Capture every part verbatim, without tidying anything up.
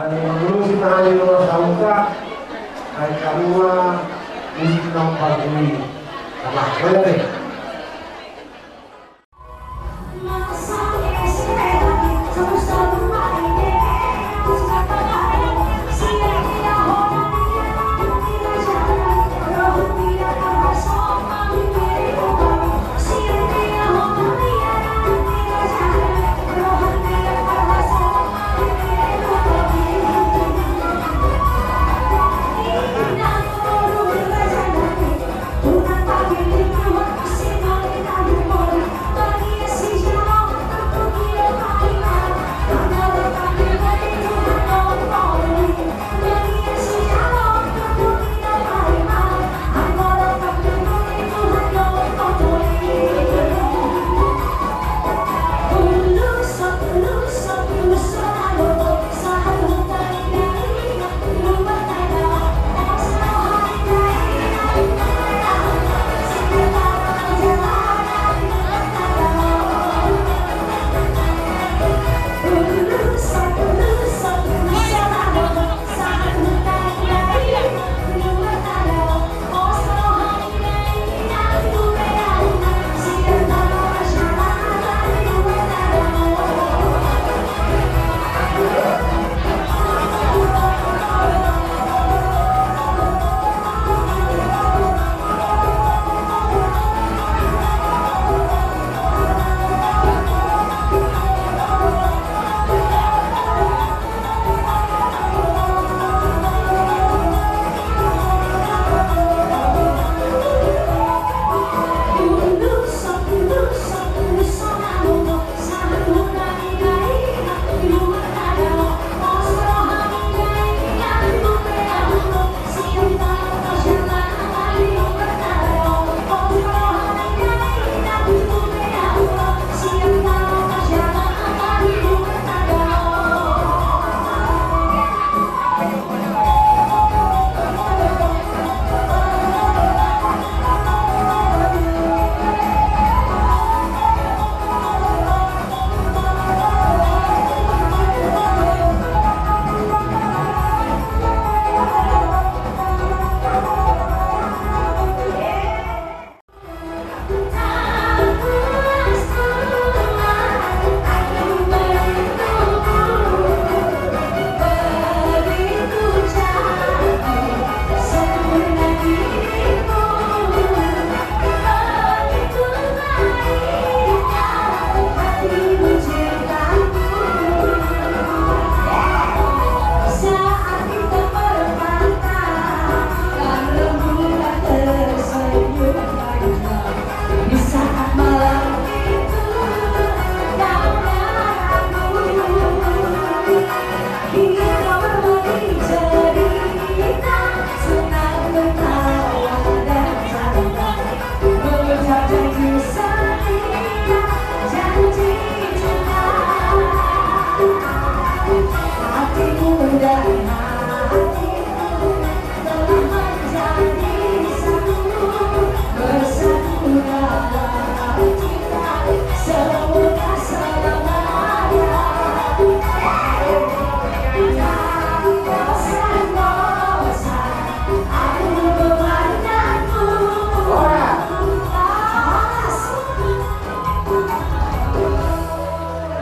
Mangulusi ma hami dongan sahuta, baen hamu ma musik na umpar bui. Tama, mulai deh.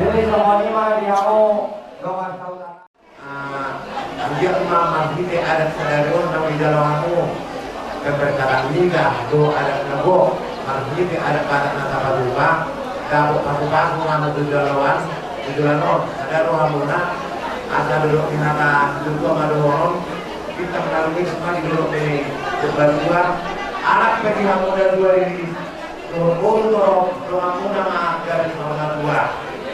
Jadi songon i ma di hamu dongan saudara. Ah, anggiat ma marhite adat sadari on naung dijalo hamu, pemberkatan niga dohot adat na gok, marhite adat-adat na tapatupa, dapot pasu-pasu ma hamu tu joloan, tu joloan on, sada do hamuna, asa dolok ni hata ni natuatua ma dohonon, bintang na lumis ma di dolok ni Purbatua, alap pe di hamu na dua ribu. Dohot boru torop, donganmuna ma gabe saur matua.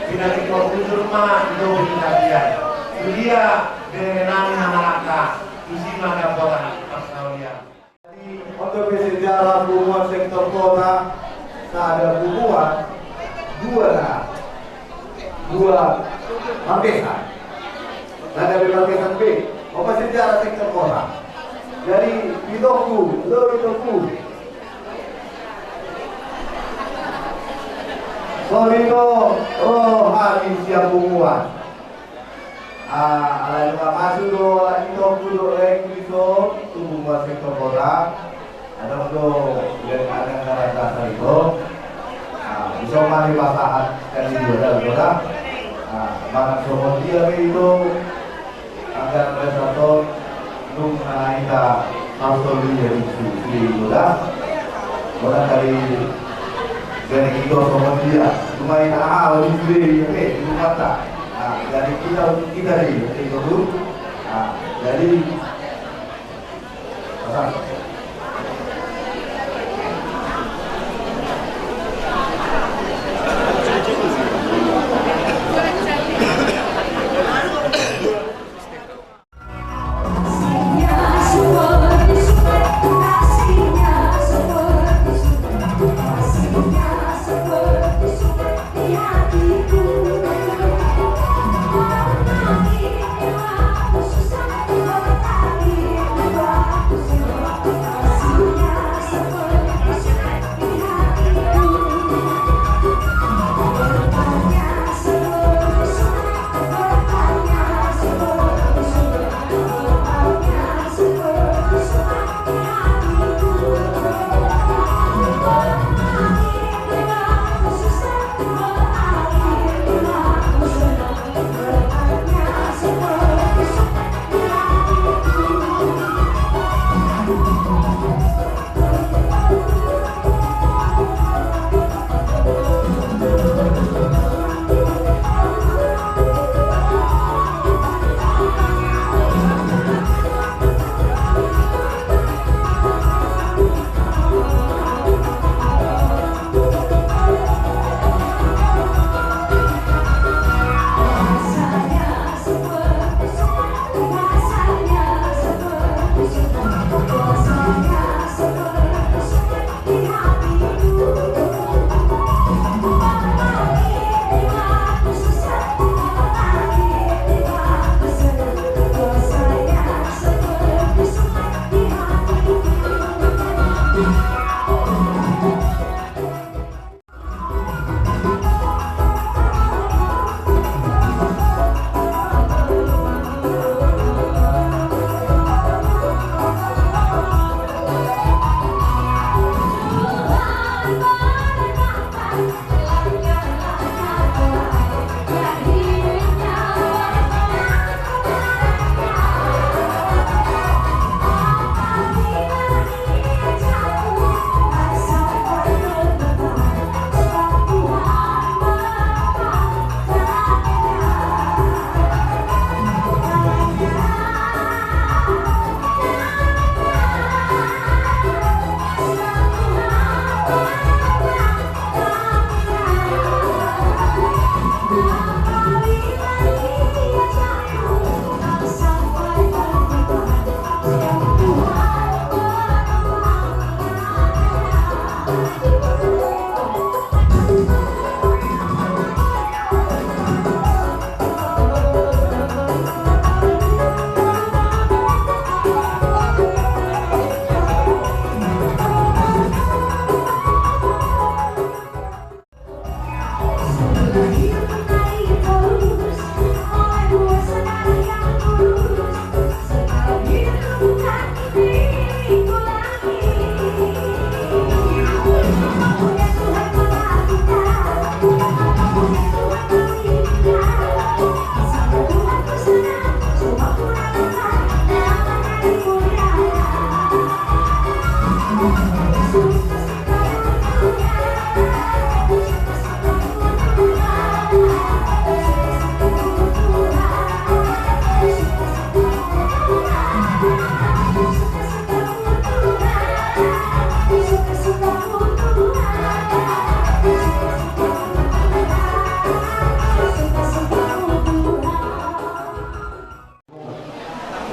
Pinangido hujur ma di topi ni tapian. Tudia bere nami hamalangka, tusi ma dapotan parsaulian. Jadi, on dope sejarah punguan sektor kota, sada punguan, dua na. Dua, marmesan. Nda gabe marmesan be. Opa sejarah sektor kota. Jadi, itongku, lo itongku. Songon i do roha ni sian punguan. Ah, alai nunga masuk do, alai ito kudo lagi ito, tubuh masuk ke kota. Adong do, yang ada karena dasar ito. Ah, bisa mari pasahat kan di kota, kota. Ah, mana soal dia ito. Anggaran dasar to, nunga hita maksud dia di sini, sudah. Orang dari, dari kita sama dia, nunga hita, ah, di sini, ya, eh, di rumah tak. Nah, dari kita, kita di, kita dulu. Nah, jadi, pasang.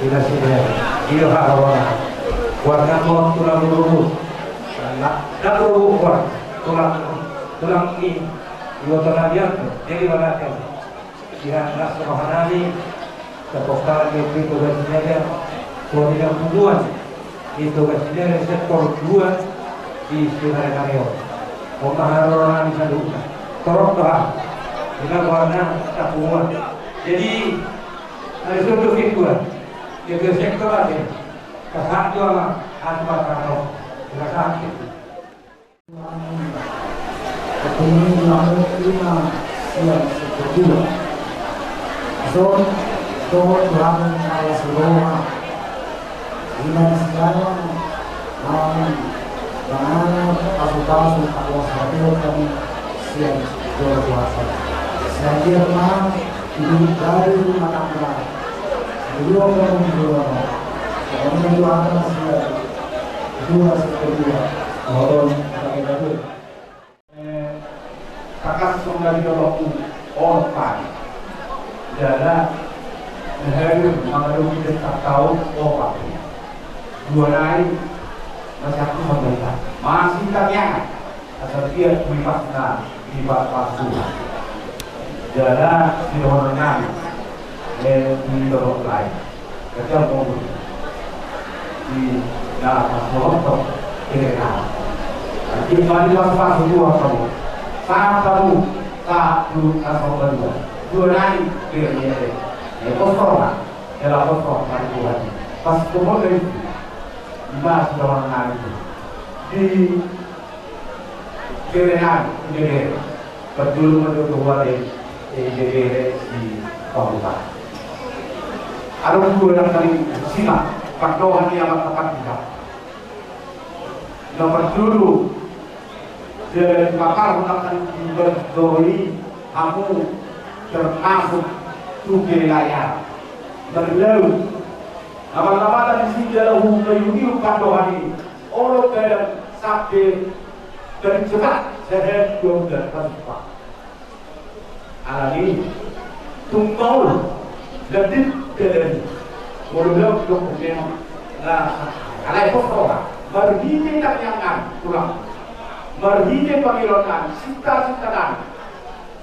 Ina sida, ina hak warna. Warna mo tulang rurut. Na, na rurut warna. Tulang, tulang ni. Iwa tulang dia tu. Jadi warna kan. Dia nak sama hanani. Tepokar dia pintu dan sinaga. Tuan tidak bunuan. Itu kan sinaga sektor dua di Simaremare. Pemaharoran di sana. Torok doa. Ina warna tak bunuan. Jadi, Ada suatu ketua, ketua sektor ada. Kasat jual lah, aturan kasat. Kasat. Ketua langit lima siang sepuluh. Son, dohot tulang kaya si Roma. Lima siang, naung mangan pasu-pasu, pakuasa hatian kami siang jolo puasa. Siang dia ma, hidup dari rumah tangga. Kedua kamu kedua. Kamu kedua anak siang. Kedua sepuluh. Mohon pakai kabut. Eh, takas songon na didokku opat. Jala na hadir mangadopi dengkanta on opat. Dua nai masih aku sambaita. Masih tangiangan. Asa dia kuipasna di bak Tuhan. Jala sidohonon nami. Eh, di dorok lain. Kerja umur. Di dalam masyarakat. Kira-kira. Di mari pas-pas dua kamu. Satu, satu, satu, dua. Dua nai, kira-kira. Ya, kosong lah. Dalam kosong, mari Tuhan. Pas umur dari. Di mana sudah orang nai. Di Kerenan, jegere. Pedulu menurut keluar dari, eh, jegere di Pamuka. Ada dua yang tadi simak, perdohan yang amat tepat kita. Nomor dulu, dari pakar akan diberdoi, kamu termasuk tu wilayah berlaut. Nama-nama tadi si dalam hukum kayu ini, perdohan ini. Olo badan sampe dari cepat, saya dua bulan, pas cepat. Alani, tung maol, dan di, dan, olo bilang, dok, memang, nah, alai kosora, marhite tangiangan, tulang, marhite pangilonan, cinta-cintanan,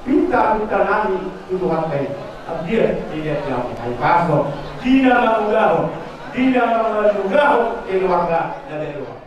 pinta-pinta nami, tu Tuhan baik, abdia, dia, dia, dia, ai paso, dina mangulahon, dina mangulahon, keluarga, dan keluarga.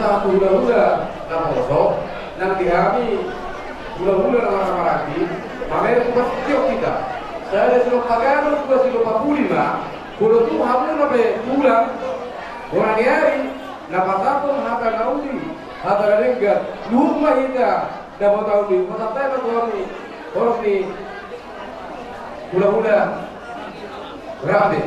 Satu hulahula naposo nang di hami, hulahula na marhahamaranggi, mamereng tu pasitiok hita. Sada silompa gadong, dua silompa pudi ma. Molo tung hamu na pe tulang, bona ni ari, na pasahathon hata na uli, hata na denggan, luhut ma hita. Dapot au di pasahat ma tu hami horong ni hulahula rambe.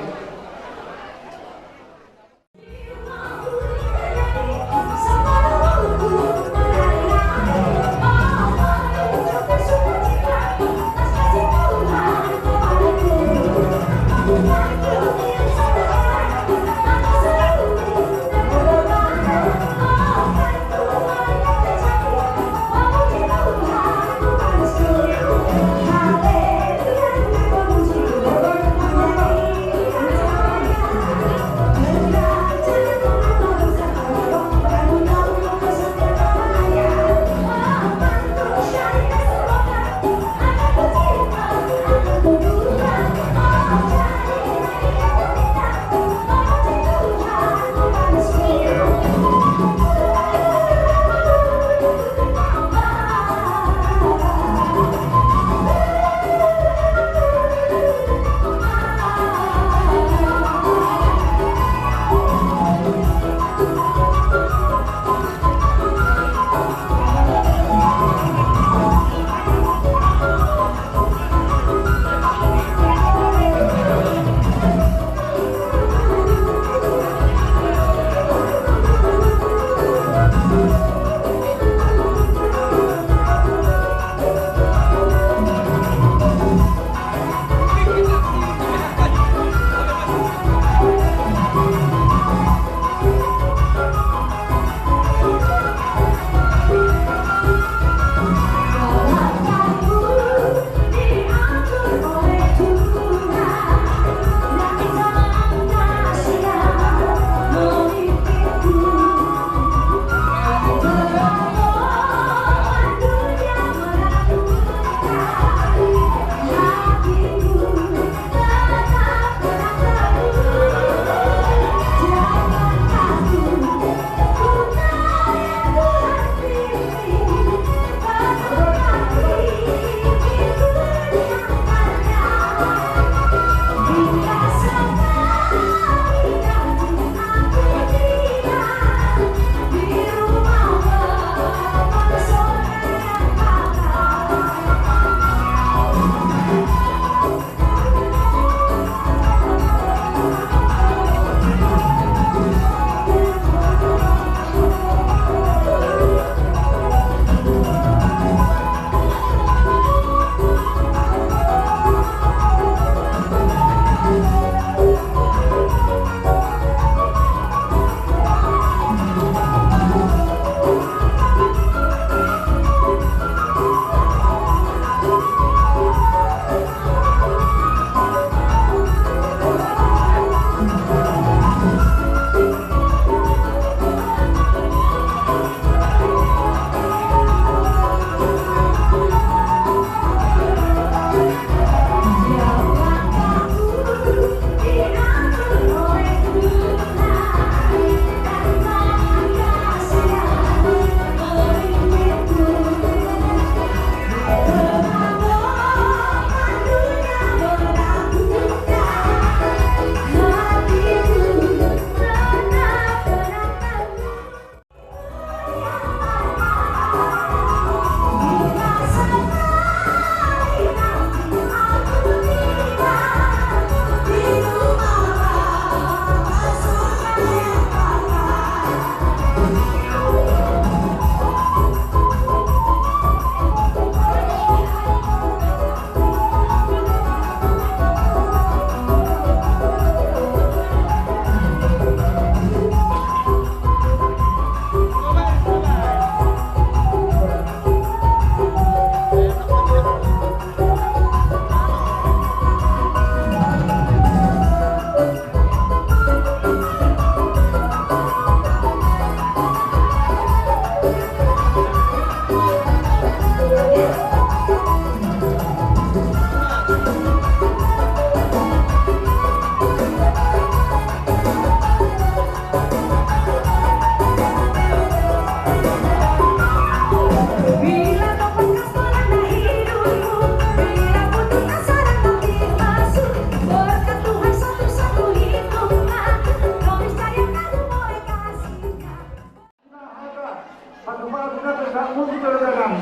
Patu-patu na pe sahat mutu jolo dalan.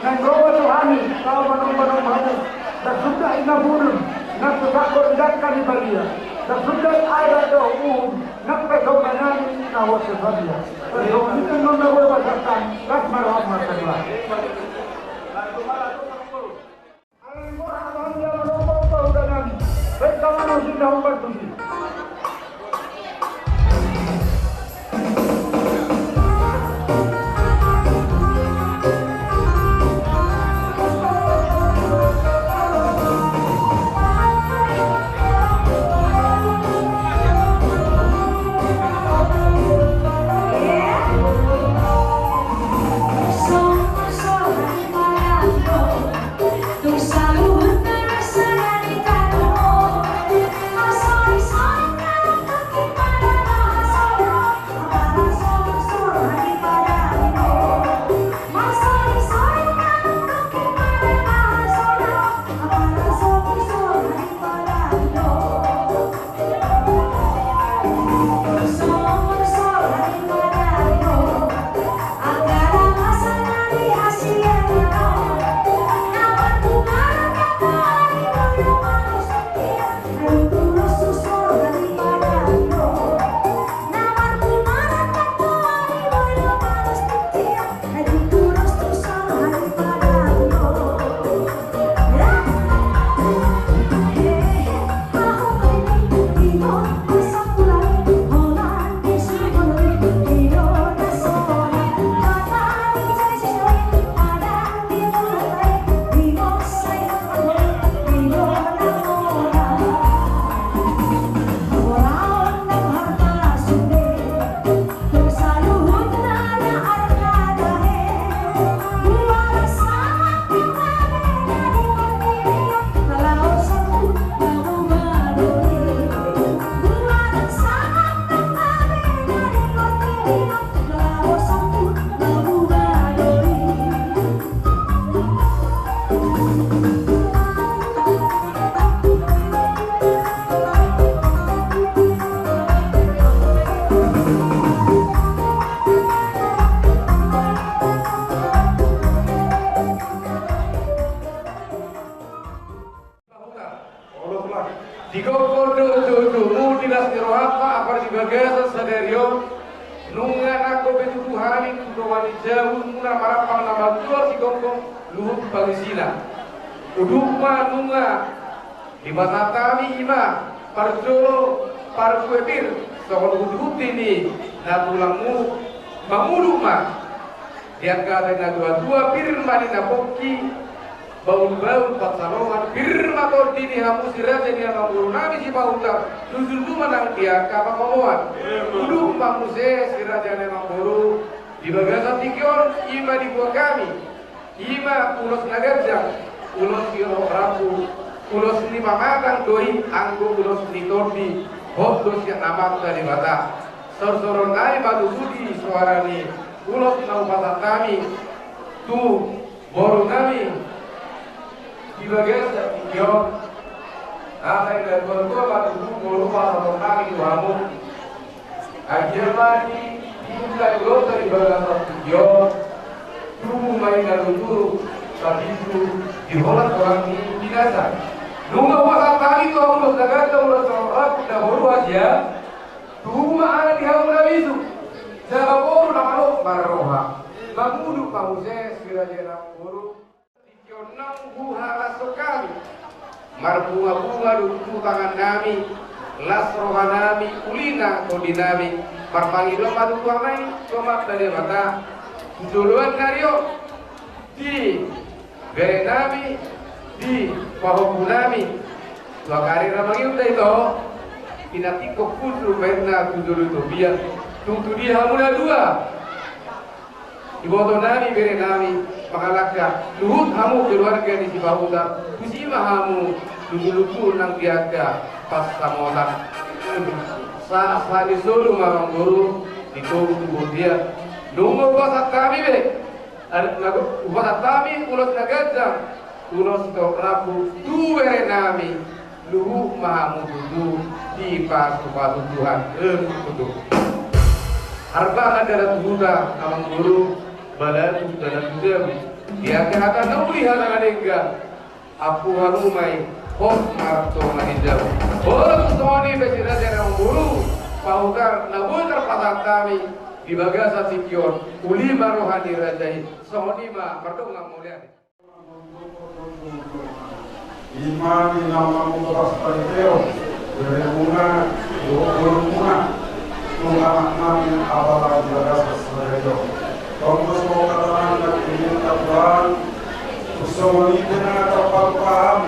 Naeng ro ma tu hami, laho manomba-nomba hamu. Tarsonang i na bulung, na tu sakor di dangka ni balia. Tarsonang air dohot uhum, nang pe songon nami na huaso sadia. Tarsonang i na nona boru basartan, las ma roham martangkulan. Di gokhon dohot joumu, di las ni rohanta, apala di bagasan sadari on, nunga nanggo pe tutu hami tu dongan ni jabu muna marampang na marjual si gokhon luhut pangisina. Udut ma nunga dipasahat hami i ma parjolo parbue pir songon huti-huti ni na tulangmu, mangudut ma di angka na tua-tua, pir ma di na pongki, bahul-bahul pansalongan, pir ma tondi ni hamu si raja ni amangboru nami Sipahutar, tu jolma nang di angka pangomoan. Udut ma muse si raja ni amangboru di bagasan tingki on, i ma dibuat hami, i ma ulos na ganjang, ulos ni roha rambu, ulos ni pamatang do i, anggo ulos ni tondi, hot do sian Amanta Debata. Sorsoron nai ma tutu di soara ni ulos na hupasahat hami tu boru nami di bagasan tingki on. Asa inda tua-tua ma tutu boru pasahaton nami tu hamu. Agia ma di, di ulos na di bagasan tingki on, tubu ma inda tutu, tapi tu di holan-holan ni binasa. Nunga hupasahat hami tu hamu ulos na ganjang, ulos na roha rambu, na boru asia. Tubu ma anak di hamu na bisuk, jala boru na malo marroha. Mangudut ma muse si raja ni amangboru. Tingki on naung huhalashon hami, marbunga-bunga do tutu tangan nami, las roha nami, uli nang tondi nami. Marpangidoan ma tutu hami tu Amanta Debata tu joloan ni ari on, di bere nami, di pahompu nami. Tu angka ari na mangihut da i, ito, pinatingkok hundul ma inna tu jolo ni topian. Tung tu dia hamu na dua? Iboto nami, bere nami, mangalangka, luhut hamu keluarga ni Sipahutar, tusi ma hamu lumbulumbu nang di angka pansamotan. Sahat-sahat ni solu ma amangboru, di togu tu bontean. Nunga hupasahat hami be, hupasahat hami ulos na ganjang, ulos na rambu tu bere nami. Luhut ma hamu tutu, dipasu-pasu Tuhan. Emma tutu. Harbangan dalan tu huta, amangboru. Balagu, balagu jabu. Di angka hata na uli, hata na denggan. Ampu haru ma i, hot martonga ni jabu. Hot, songon i ma di raja na umboru. Pahutar na boi tarpasahat hami di bagasan tingki on. Uli ma roha ni raja i. Songon i ma, mardongan mauliate. Ima di nama mubahas paniteo, beremuna, dohot borumuna, tu anak nami apala di bagasan sadari on. Tonggo so katangan na kirim katuan, songon i pe na tarpalupaham,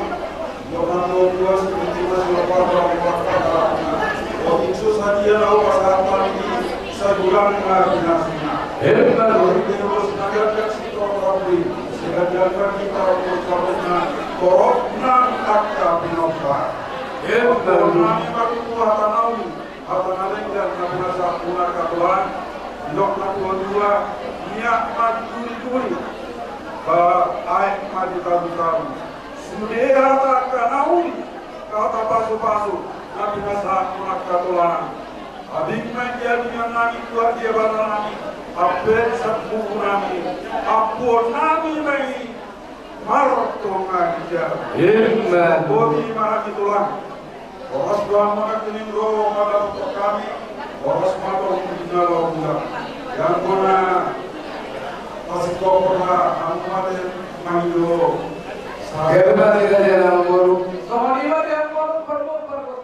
dok na tuatua si Pentima si Lopardo, Lopardo, Lopardo, Lopardo, sadia na upas hata ni sagulang na binasina. Emma. Terus na gagak si Torop Rabbi. Seganjang bagi tahu ucapna torop nang angka pinompa. Emma. Torop nang bagi tua tanau, hata na denggan na pinasahat muna katuan, didok na tuatua, miak ma di turituri, ba aek ma di tabutabu. Sude hata angka na uli, hata pasupasu, na pinasahat muna katuan. Abing ma i di abingan nami, tuat di abana nami, ampe sambuhu nami, ampuon nami ma i martonga ni jabu. Emma. Boti ma hami tulang. Horas do hamu nangkining ro mandapothon hami, horas ma tong di na laho bulan. Jangkon na pasingkop ra hamu mate mangido. Emma, di raja na umboru. Songon i ma di amang boru, parbo, parbo.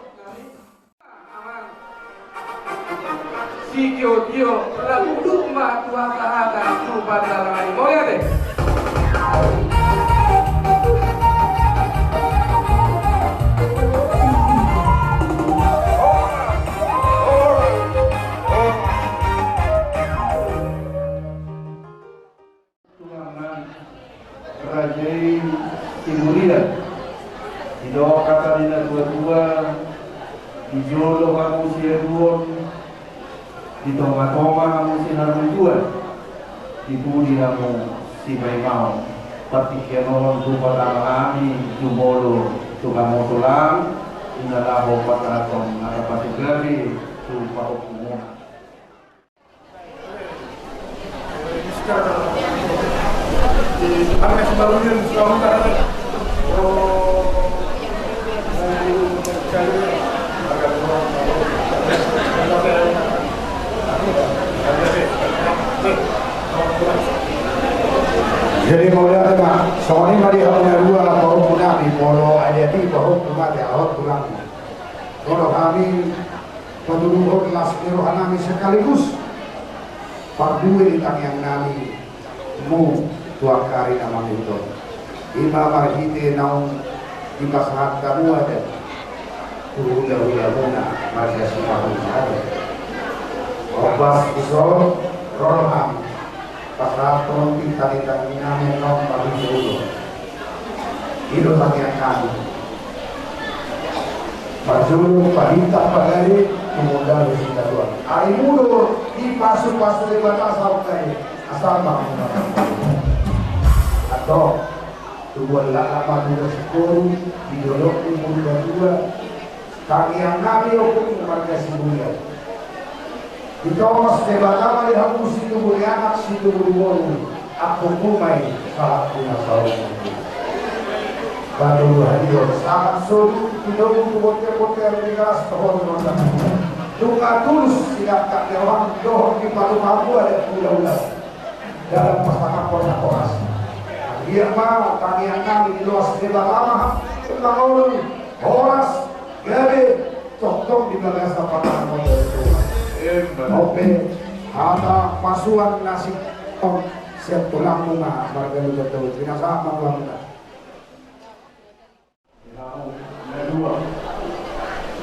Amang sitiotio, lam udut ma tu hata-hata tu pandalangan i. Mauliate. Tulang nami, raja i Siburian, didok hata ni na tua-tua, di jolo hamu siaduon, di tonga-tonga hamu sinaruntuan, di pudi hamu sipaimaon. Partingkian on hupasahat hami jumolo tu hamu tulang, di na laho pasahathon hata pasupasu tu pahompu muna. Jadi mauliate ma, songon i ma di hamu na dua, pahompu nami, molo adia i pahompu mate, ahot tulang. Molo hami patuduhon las ni roha nami sekaligus parbue ni tangiang nami mu tu angka ari na mangihut on. Ima marhite naung dipasahat hamu adat tu hula-hula muna marga Simarun sada. Ombas dison ro hami pasahathon tinta ni tangiang nami naung marhite ulo. I do tangiang nami. Parjolo, padintang pagari, tumundalhon sitadoan. Ari muna do dipasupasu Debata sahat i, asal ma. Antong, tubuan laklak ma tubuan singkoru, di dolok ni Purbatua, tangiang nami ompung marga Siburian. Ditongos Debata ma di hamu situbu ni anak, situbu ni boru, ampumu ma i sahat tu na saur matua. Patoluhon i do sahat sobu, ditogu tu bontean-bontean di galas tohon ronda. Nunga tulus sidangkak ni roham dohot dipatupa hamu adat hula-hula. Dalam pasangan kota horas. Ia ma tangiang nami, loas Debata ma hamu mangolu, horas, gabe, tongtong di bagasan pasangan kota itu. Emma. Ope, hata pasuan na sitong sian tulangmu ma marga Lugantaut. Pinasahat ma tulangmu. Di hamu na dua,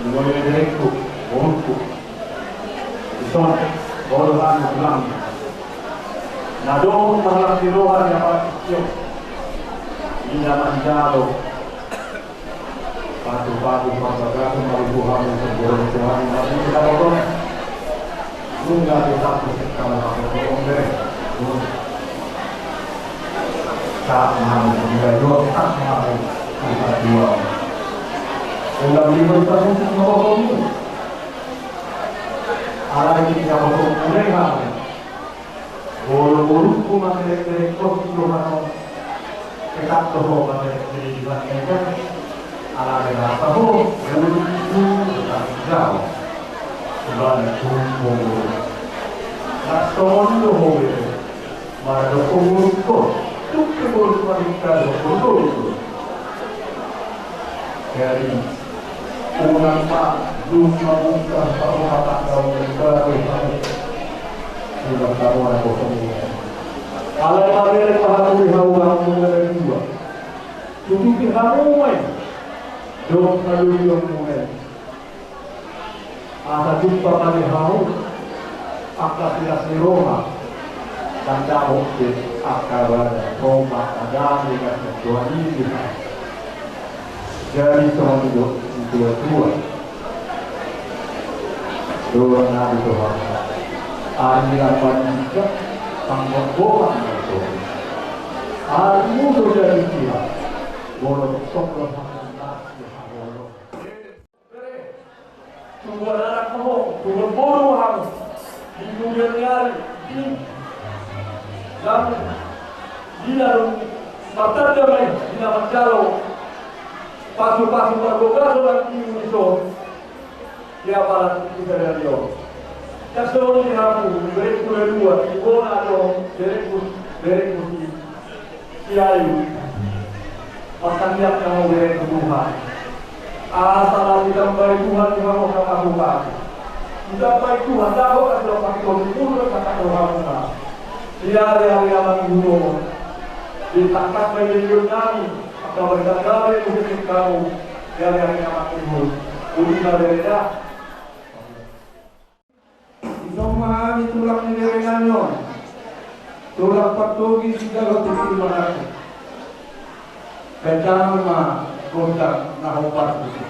di boru ni berengku, borungku. Dison, molo hami tulang na adong marlas ni roha di apala tingki on, i na manjalo patu-patu parbagason, marhite hamu tu borungku, hami na manjalo. Nunga tetap bersikap apa pun deh. Tetap mau menjadi tetap mau kita dua. Ulang lima kita pun sama pokoknya. Ala ini kita pokok mereka. Bolu Boruku, mamereng-mereng ho tu Tuhan on. Tetap do ho mamereng-mereng di langit. Ala berapa ho boruku bertanggung jawab. Sebab itu boru. Nasongon do ho bere. Mardok ho boruku. Tuk ke boruku marhita do ho boruku. Jadi, unang ma, dung ma buka, parumatak kau dari baru, parumatak kau dari kosong. Alai mamereng ma hamu di hau, hamu na dua. Tutupi hamu ma i. Dong halulion mu ma i. Asa jumpa ma di hamu angka silas ni Roma, mandapot pe angka badan Roma, na dame na tuan i. Jadi songon i do di tua-tua. Dohot na di Tuhan. Ari na pandika panggogoan na itu. Ari mudo jadi dia. Bolon soklo hamu nasi hamu. Tubuan anak ma ho, tubuan boru ma hamu. Di kemudian hari, di dalam, di dalam martanda ma i, di dalam manjalo pasu-pasu parbagason di ujung on. Di apala di sadari on. Songon i hamu, berengku na dua, di bona do, berengku, berengku si Siayu, martangiang hamu berengku Tuhan. Asa na ditambai Tuhan di hamu hamu. Ditambai Tuhan, dapot asa pakiton mulu na kata hamu na. Di ari-ari na mangihut on. Ditangkas ma i di nami, angka baritan gabe muse singkamu. Di ari-ari na mangihut. Uli ma bere da. Dison ma hami tulang ni bere nami on. Tulang partogi sijalo tingki mangaku. Ganjangan ma gondang na hombar tusi.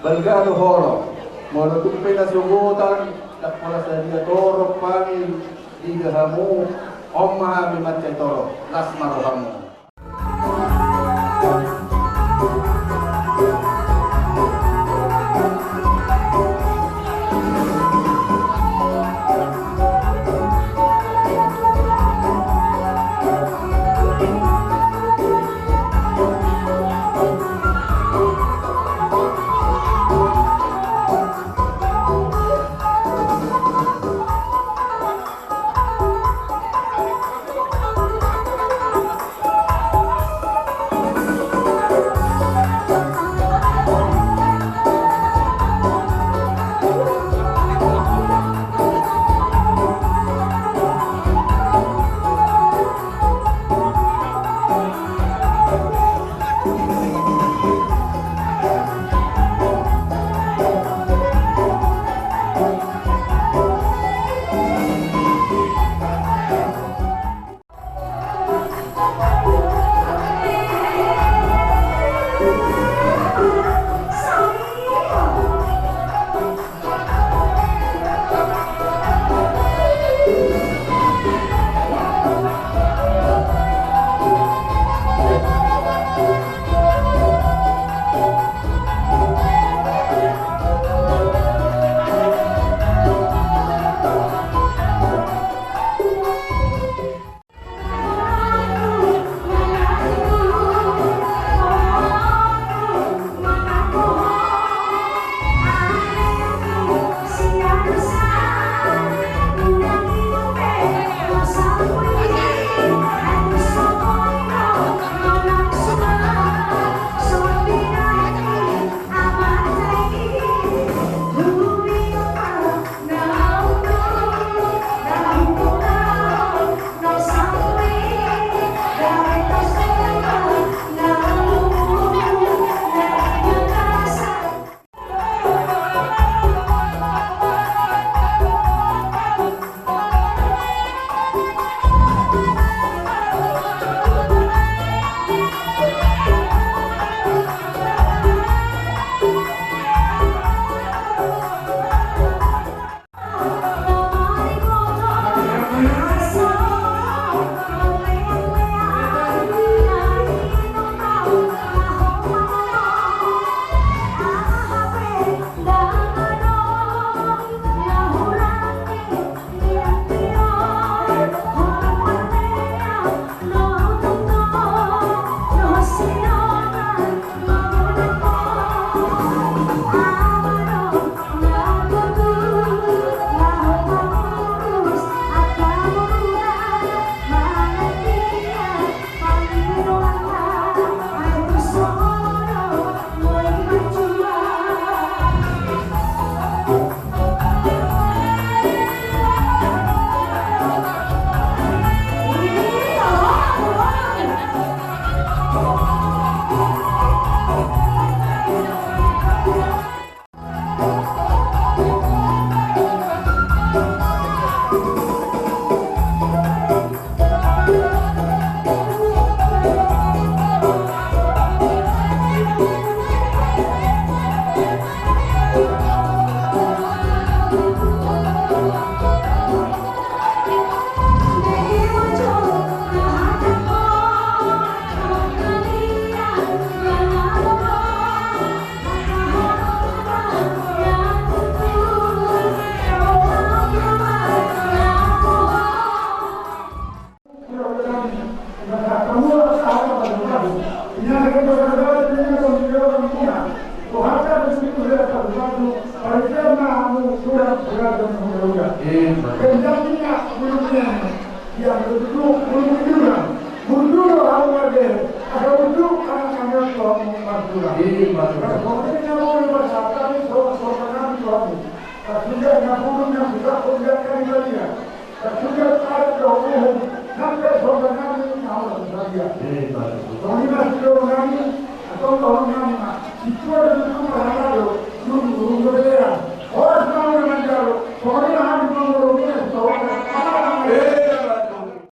Balga do holong. Molo tung pe na sogot, ndang pola sadia torop hami diida hamu. On ma hami mansai torop, las ma rohamu.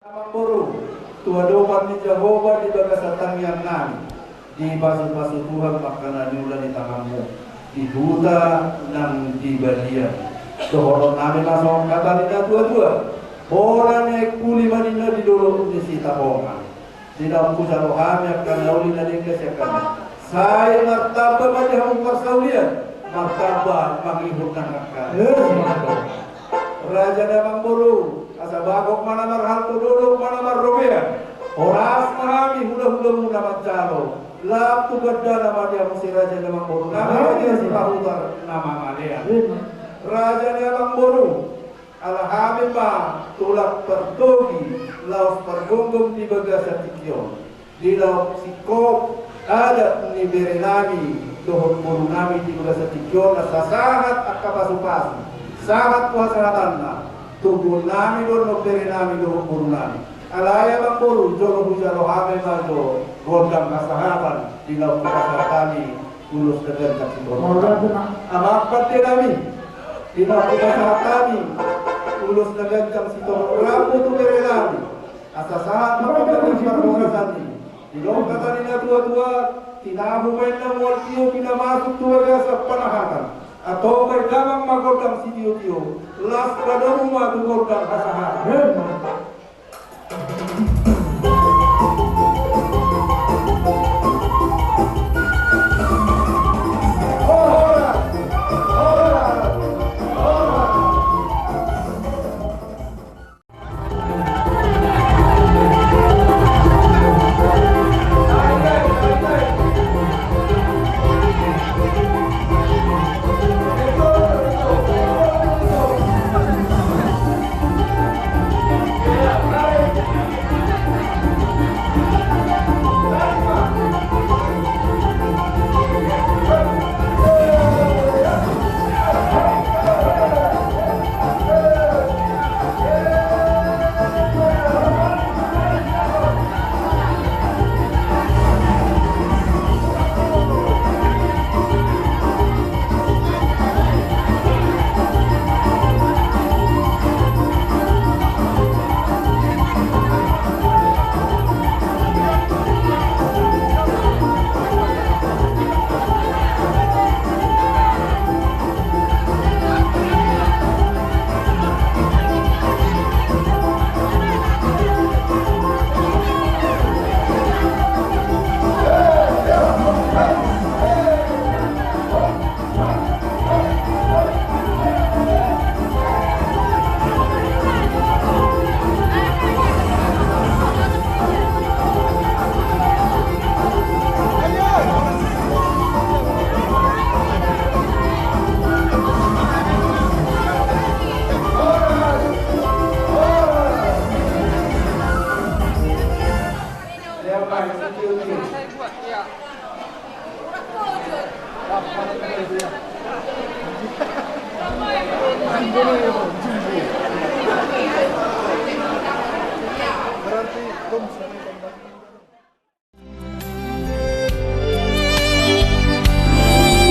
Namboru, tu adopan ni Jahowa di bagasan tangiang nami. Dipasupasu Tuhan ma angka na niula ni tanganmu di huta nang di balian. Dohononnami ma songon hata ni natuatua: Holan ni aek puli ma ninna di dolok ni Sitahongan. Di naung hujalo hami angka na uli na denggan sian hami, sai martamba ma di hamu parsaulian, martamba mangihut nang angka. Raja ni amangboru, asa bagot ma na marhalto, dolok ma na marrobean. Horas ma hami hulahulamu na manjalo. Lam tu gandana ma di hamu si raja ni amangboru, na mamarean, si pahutar na mamalean. Raja ni amangboru, ala hami ma tulang partogi laos pargomgom di bagasan tingki on. Di laos singkop adat ni berenami dohot borunami di bagasan tingki on, asa sahat angka pasupasu, sahat tu hasahatanna, toguonnami do on berenami dohot borunami. Alai amangboru, jolo hujalo hami ma jo gondang hasahatan di laos tu pasahat hami ulos na ganjang sitorop. Amang pandenami, di laos tu pasahat hami ulos na ganjang sitorop rambu tu berenami. Asa sahat ma gondang parhorasan i. Didok hata ni natuatua: Tinahu ma inna mual tio, pinamasuk tu bagasan panahatan. Antong baen damang ma gondang sitiotio, laos padomu ma tu gondang hasahatan.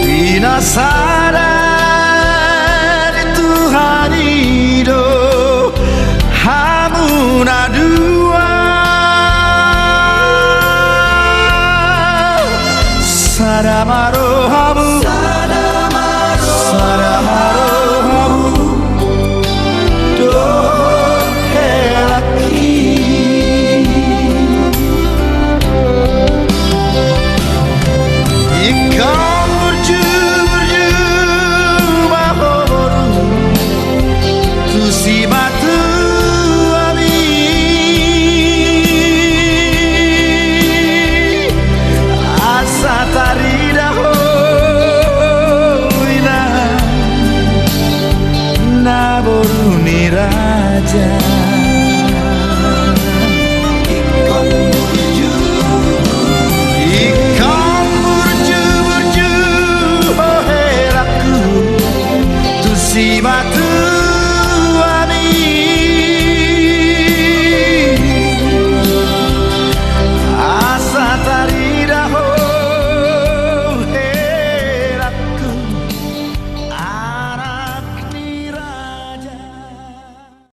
Di na sada